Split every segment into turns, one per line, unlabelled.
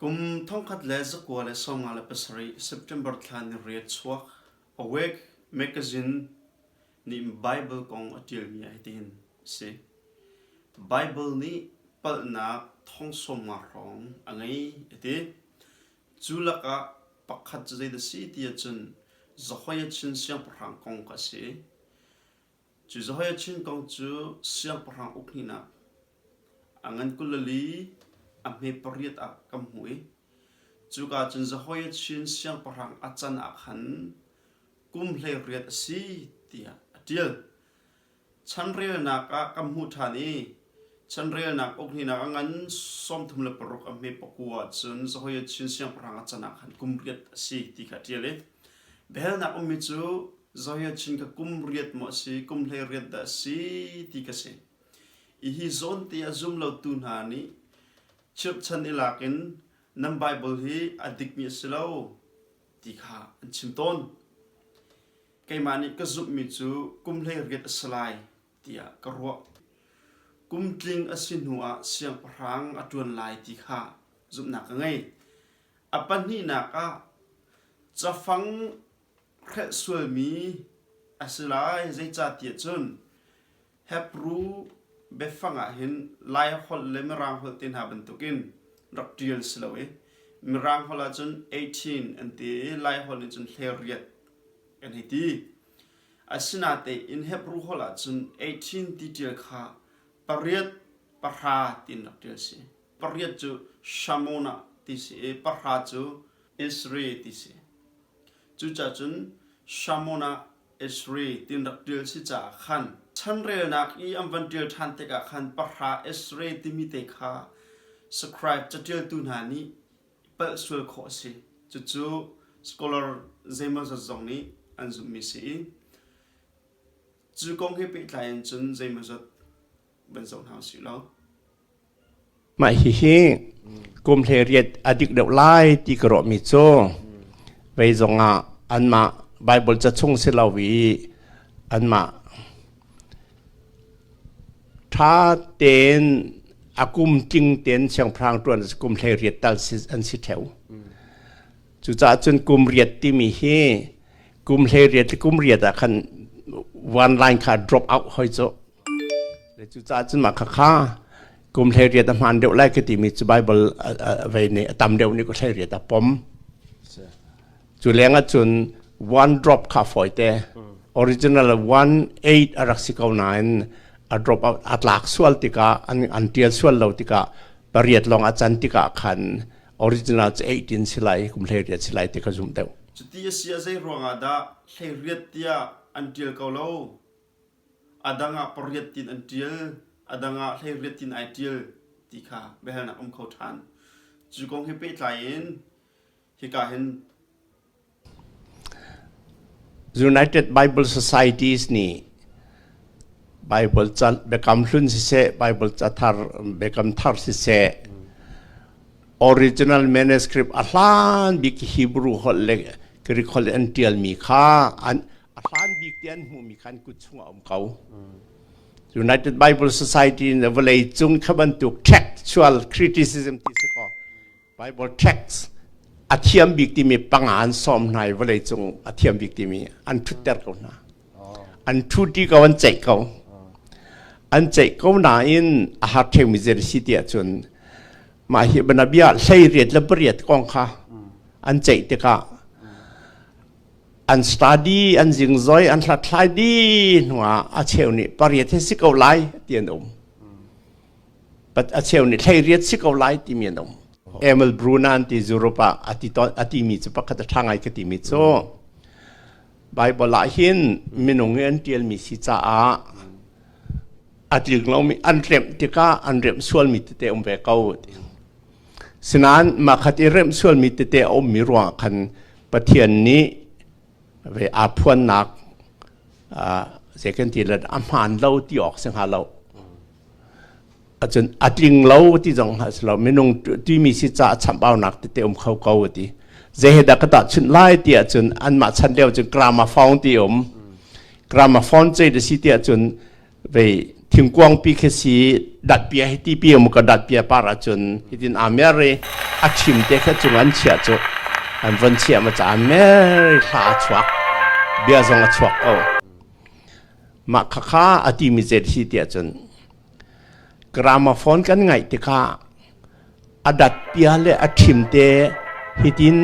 Kum 1957 September thla ni riat chuak Awake mekazin nih Baibal kong a ṭialmi ah hitihin a si. Baibal nih palhnak thong sawmnga hrawng a ngei a ti. Cu lakah pakhat cu zeidah a si ti ahcun Jehoiachin siangpahrang kong kha a si. Cu Jehoiachin kong cu siangpahrang uk hnihnak a ngan 24 a hme pariat ah kan hmuh i cuka cun Jehoiachin siangpahrang a can ah khan kum 18 a si tiah a ṭial. Chanrelnak ah kan hmuh ṭhan i chanrelnak uk hnihnak a ngan 36 a hme pakua ahcun Jehoiachin siangpahrang a can ah khan kum riat a si ti kha a ṭial i biahalnak ummi cu Jehoiachin kha kum riat maw a si kum 18 dah a si ti ka si. Hi zawnte a zum lotu hna nih chirhchan i lak in nan Baibal hi a dikmi a si lo ti kha an chim tawn. Keimah nih ka zumhmi cu kum 18 a si lai tiah ka ruah. Kum tling a si hnuah siangpahrang a ṭuan lai ti kha zumhnak ka ngei. A pahnihnak ah cafang hrelh sualmi a si lai zeicahtiah cun Hebru biafang ah hin Lai holh le Mirang holh te hna bantukin rak ṭial si lo i Mirang holh ahcun 18 an ti i Lai holh nih cun 18 kan hei ti. Asinatein Hebru holh ahcun 18 ti ṭial kha pariat pahra tiin rak ṭial si. Pariat cu Shamona ti si i pahra cu Isri ti si. Cucaah cun Shamona Esri tiin rak ṭial si caah khan chanrelnak i an van ṭial ṭhan tikah khan pahra Esri timi te kha scribe caṭialtu hna nih palh sual khawh a si. Cucu scholar zeimawzat zong nih an zumhmi si i cu kong he pehtlai in cun zeimawzat van zoh hna usih law.
Mah hihi kum 18 a dik deuh lai ti ka ruahmi cu vei zongah anmah Bible ca chung si lo i anmah ṭha tein a kum tling tein siangpahrang ṭuan kum 18 tal an si ṭheo. Cucaah cun kum riat timi hi kum 18 le kum riat ah khan one line kha drop out hoi cu. Cucaah cun mah khakha kum 18 a hmaan deuh lai ka timi cu Bible vei nih a tam deuh nih kum 18 a pom. Cu leng ah cun one drop kha fawi te. Original one eight a rak si ko nain a drop out a tlak sual tikah an an tial sual lo tikah pariat lawng a can tikah khan original cu 18 si lai kum 18 si lai ti ka zumh deuh.
Cuti a si ah zei ruangah dah 18 tiah an tial ko lo? A dang ah pariat tin an ṭial, a dang ah 18 tin ai ṭial ti kha biahalnak um kho ṭhan. Cu kong he pehtlai in hika hin
United Bible Societies nih Bible ca Biakam Hlun siseh, Bible ca thar Biakam Thar siseh, original manuscript a hlan bik Hebrew holh le Greek holh an ṭialmi kha an a hlan bik ti an hmuhmi kha an kut chungah a um ko. United Bible Society in vawlei cung kha bantuk textual criticism ti si ko Bible text a thiam bik timi panga an sawm hna i vawlei cung a thiam bik timi an thutter ko hna. An thuti ko an ceih ko. An ceih ko nain a har ṭheumi zei si ti ahcun mah hi banabia hlei riat le pariat kong kha an ceih tikah an study an zingzoi an hlathlai dih hnuah a cheu nih pariat hi si ko lai ti an um but a cheu nih 18 si ko lai timi an um Emil Bruna an ti Europe ah a ti a timi cu pakhat a ṭha ngai ka timi cu Bible ah hin minung i an ṭialmi si caah a tling lomi an remh tikah an remh sualmi tete um ve ko Sinain mah khat i remh sualmi tete a ummi ruangah khan Pathian nih ve aa phuannak zei kan ti le a hmaan lo ti awk si hnga lo. Acun a tling lo ti zong hnga si lo. Minung timi si ca chambaunak tete um kho ko ti. Zei he dah ka tahchunh lai ti ahcun anmah chan lio cun gramophone ti um. Gramophone zei da si ti ahcun ve Thingkuang pi khi si datpia hi ti pi mu ka datpia par ahcun hitin aa mer i a ṭhim te kha cung an chiah cu an von chiah ma ca mer i hla a chuak bia zong a chuak ko. Mah khakha a timi zet hi tiah cun gramophone kan ngaih tikah a datpia le a ṭhim te hitin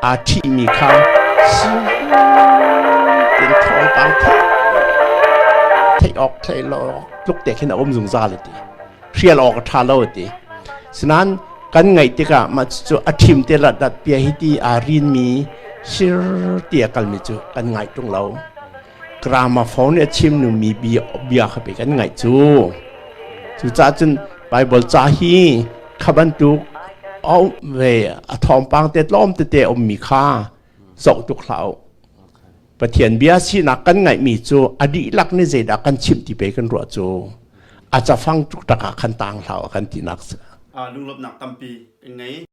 aa ṭhihmi kha tin thawngpang theih awk theih lo tluk te khin a um zungzal ti hrial awk a ṭha lo ti sinain kan ngaih tikah mah cu a ṭhim te la datpia hi ti aa rinmi sir ti a kalmi cu kan ngaih ṭung lo. Gramophone nih a chim mi bia kha pei kan ngaih cu. Cucaah cun Bible ca hi kha bantuk a um ve a thawngpang te tlawm tete a ummi kha zoh tuk hlah u. Pathian bia sinak kan ngaihmi cu a dihlak nih zeidah kan chimh ti pei kan ruah cu a cafang tuk tak ah khan tang hlah u kan tinak.
Lunglawmhnak tampi kan ngei.